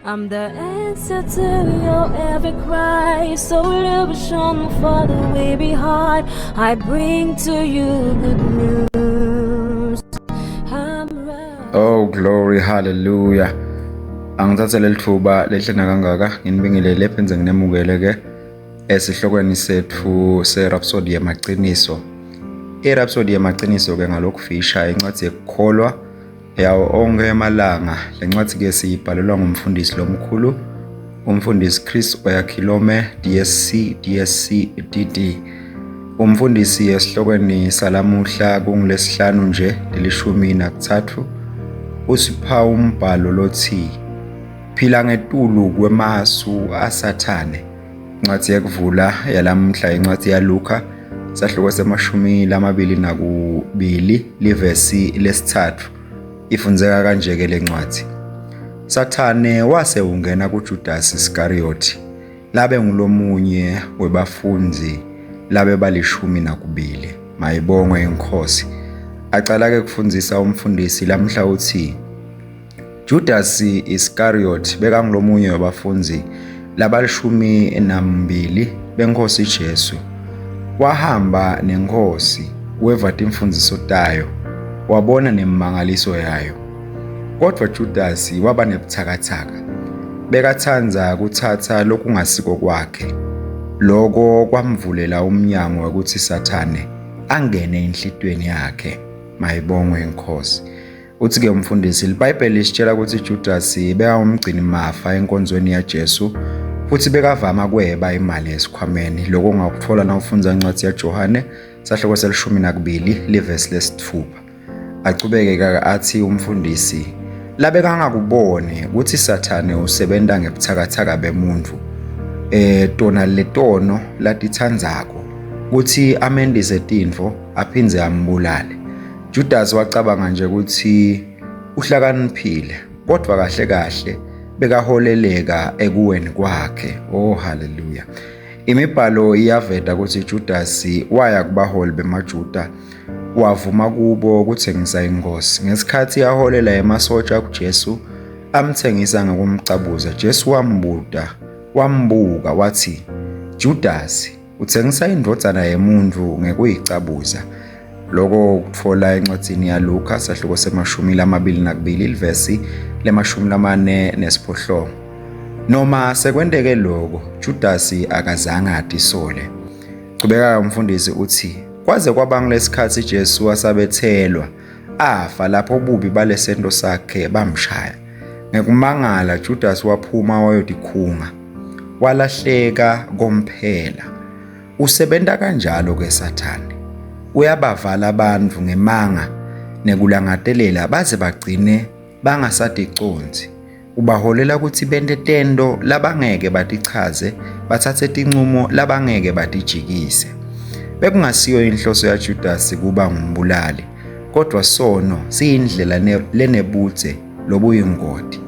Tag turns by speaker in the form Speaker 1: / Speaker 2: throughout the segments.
Speaker 1: I'm the answer to your every cry, solution for the weary heart. I bring to you good news. I'm right.
Speaker 2: Oh glory hallelujah. Angithathe leli thuba lehlena kangaka nginibingelele phindze nginemukele ke esihlokweni sethu se-Rhapsody yamaqiniso. I-Rhapsody yamaqiniso ke ngalokufisha incwadi yekukholwa yawo onke emalanga. Le ncwadi-ke siyibhalelwa ngumfundisi lomkhulu umfundisi Chris Oyakhilome DSC DSC DD. Umfundisi esihlokweni salamuhla kungulesihlanu nje lelishumi nakuthathu usipha umbhalo lothi phila ngetulu kwemasu asathane. Incwadi yekuvula yalamuhla incwadi yaLuka sahluko semashumi lamabili nakubili livesi lesithathu ifundzeka kanje-ke le ncwadi. Sathane wase ungena kuJudasi Iskariyothi labe ngulomunye webafundzi labe balishumi nakubili. Mayibongwe iNkhosi. Acala-ke kufundzisa umfundisi lamhla uthi Judasi Iskariot bekangulomunye webafundzi labalishumi nambili beNkhosi Jesu. Wahamba neNkhosi, weva timfundziso tayo, wabona nemimangaliso yayo. Kodvwa Judasi waba nebutsakatsaka. Bekatsandza kutsatsa lokungasiko kwakhe. Loko kwamvulela umnyango wekutsi Sathane angene enhlitiyweni yakhe. Mayibongwe iNkhosi. Uthi-ke umfundisi, liBhayibheli lisitshela ukuthi Judasi bekangumgcini mafa enkonzweni yaJesu futhi bekavama kweba imali esikhwameni. Lokho ungakuthola nawufundza incwadi yaJohane sahloko selishumi nakubili livesi lesitfupha. Achubeke athi umfundisi, labekangakuboni ukuthi Sathane usebenta ngebuthakathaka bemuntfu eh tona letono latitsandzako kutsi amendise tintfo aphindze ambulale. Judas wacabanga nje ukuthi uhlakaniphile, kodwa kahle kahle bekaholeleka ekuweni kwakhe. Oh haleluya. Imibhalo iyaveta ukuthi Judas waya kubaholi bemaJuda wavuma kubo ukuthengisa inkosi. Ngesikhathi aholela emasotsha kuJesu amthengisa ngokumcabuza. Jesu wambuta, wambuka wathi, Judas, Uthengisa indvodzana yemuntfu ngekuyicabuza. Loko ukutfola encwadzini yaLukha sahluko semashumi lamabili nakubili livesi lemashumi lamane nesiphohlongo. Noma sekwenteke loko, Judasi akazange atisole. Chubeka umfundisi utsi, kwaze kwaba ngulesikhatsi Jesu asabetselwa, afa lapho bubi balesento sakhe bamshaya. Ngekumangala Judasi waphuma wayotikhunga. Walahleka komphela. Usebenta kanjalo ke Sathane. Uyabavala abantu ngemanga nekulangatelela baze bagcine bangasaticondzi. Ubaholela kutsi bente tento labangeke batichaze, batsatse tincumo labangeke batijikise. Bekungasiyo inhloso yaJudasi kuba ngumbulali, kodvwa sono siyindlela lenebudze lobuyingoti.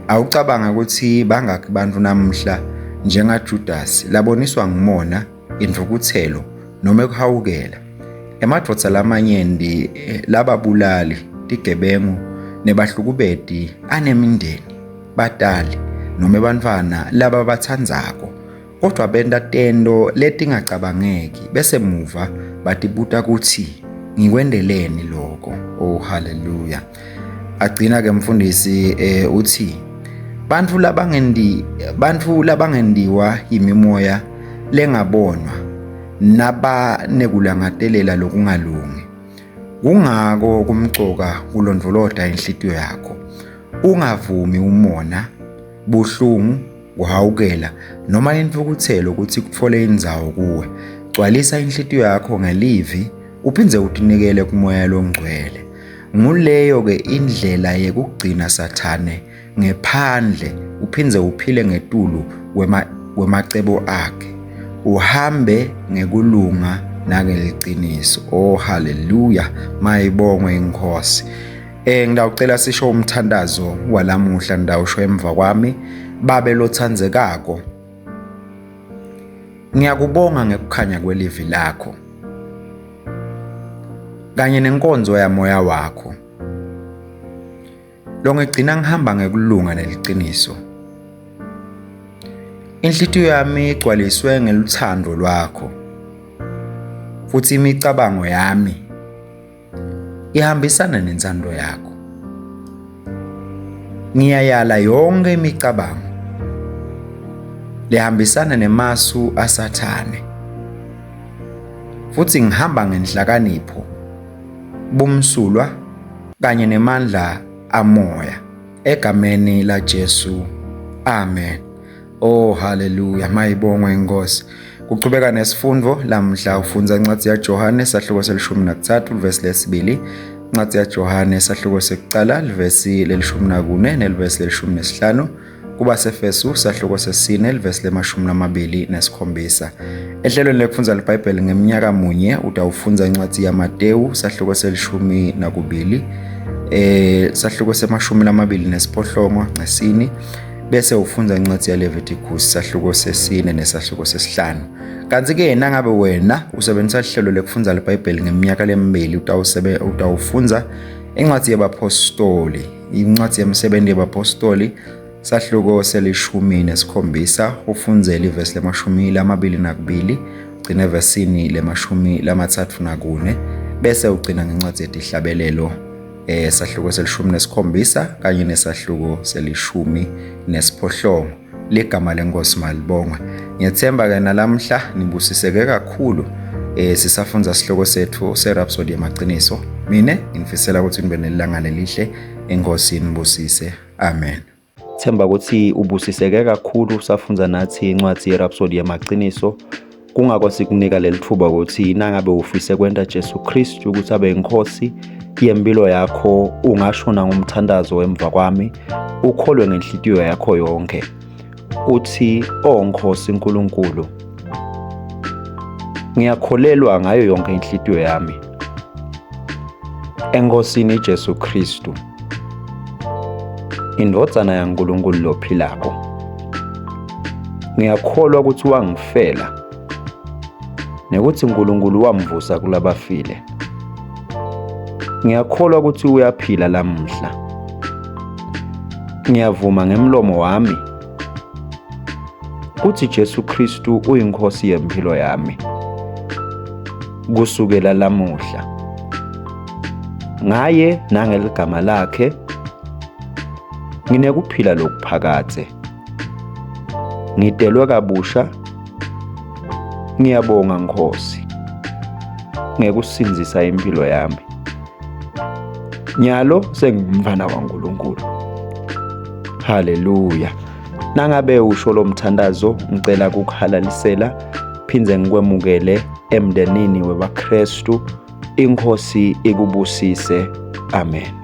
Speaker 2: Awucabanga kutsi bangakhi bantfu namuhla njengaJudasi laboniswa ngumona, intfukutselo noma kuhawukela. Emadvodza lamanyenti eh, lababulali, tigebengu nebahlukubeti anemindeni, batali nome bantfwana lababatsandzako kodvwa benta tento letingacabangeki bese muva batibuta kutsi ngikwenteleni loko. Oh haleluya. Agcina ke mfundisi eh, uthi bantfu labangendi bantfu labangendiwa yimimoya lengabonwa nabanekulangatelela lokungalungi. Kungako kumcoka kulondvolota inhlitiyo yakho. Ungavumi umona, buhlungu, kuhawukela noma intfukutselo kutsi kutfole indzawo kuwe. Gcwalisa inhlitiyo yakho ngelivi uphindze utinikele kumoya longcwele. Nguleyo-ke indlela yekugcina Sathane ngephandle uphindze uphile ngetulu kwemacebo akhe. Uhambe ngekulunga nangeliciniso. Oh haleluya, mayibongwe iNkhosi. Eh ngitawucela sisho umthandazo walamuhla ngitawusho emva kwami babe lotsandzekako. Ngiyakubonga ngekukhanya kwelivi lakho kanye nenkonzo yamoya wakho. Longigcina ngihamba ngekulunga neliciniso. Inhlitiyo yami igcwaliswe ngeluthando lwakho, futhi imicabango yami ihambisana nentsando yakho. Ngiyayala yonke imicabango lehambisana nemasu aSathane, futhi ngihamba ngenhlakanipho, bumsulwa kanye nemandla amoya. Egameni laJesu, amen. Oh haleluya, mayibongwe inkosi. Kuchubeka nesifundo lamhla ufundza incwadi yaJohane sahluko selishumi nakuthathu livesi lesibili. Incwadi yaJohane sahluko sekucala livesi lelishumi nakune nelivesi lelishumi nesihlanu. KubaseEfesu sahluko sesine livesi lemashumi lamabili nesikhombisa. Ehlelweni lekufundza liBhayibheli ngeminyaka munye utawufundza incwadi yaMatewu sahluko selishumi nakubili sahluko semashumi lamabili nesiphohlongo ngesini bese ufundza incwadi yaLeviticus sahluko sesine nesahluko sesihlanu. Kanti-ke nangabe wena usebenzisa lihlelo lekufundza liBhayibheli ngeminyaka lemibili utawufundza incwadi yabaphostoli, incwadi yemisebenzi yabaphostoli sahluko selishumi nesikhombisa ufundzele ivesi lemashumi lamabili nakubili ugcine evesini lemashumi lamathathu nakune bese ugcina ngencwadi yetihlabelelo sahluko selishumi nesikhombisa kanye nesahluko selishumi nesiphohlongo. Ligama lenkosi malibongwe. Ngiyethemba ke nalamhla nibusiseke kakhulu. Sisafundza sihloko sethu seRhapsody yamaqiniso. Mine ngifisela ukuthi nibe nelanga lelihle. Inkosi inibusise. Amen.
Speaker 3: Themba ukuthi ubusiseke kakhulu usafundza nathi incwadi yeRhapsody yamaqiniso. Kungako sikunika leli thuba ukuthi nangabe ufise kwenta Jesu Kristu ukuthi abe inkosi yempilo yakho, ungashona ngomthandazo emva kwami, ukholwe ngenhlitiyo yakho yonke. Uthi, "O Nkosi uNkulunkulu, ngiyakholelwa ngayo yonke inhlitiyo yami eNkosini Jesu Kristu, indvodzana yaNkulunkulu lophilako. Ngiyakholwa ukuthi wangifela nekuthi uNkulunkulu wamvusa kulabafile. Ngiyakholwa ukuthi uyaphila lamuhla. Ngiyavuma ngemlomo wami kuthi Jesu Kristu uyinkosi yempilo yami kusukela lamuhla. Ngaye nangeligama lakhe nginekuphila lokuphakadze. Ngidelwe kabusha. Ngiyabonga Nkosi ngekusindzisa impilo yami. Nyalo sengumfana waNkulunkulu. Haleluya. Nangabe usho lo mthandazo, ngicela kukuhalalisela phindze ngikwemukele emndenini webaKristu. Inkosi ikubusise. Amen.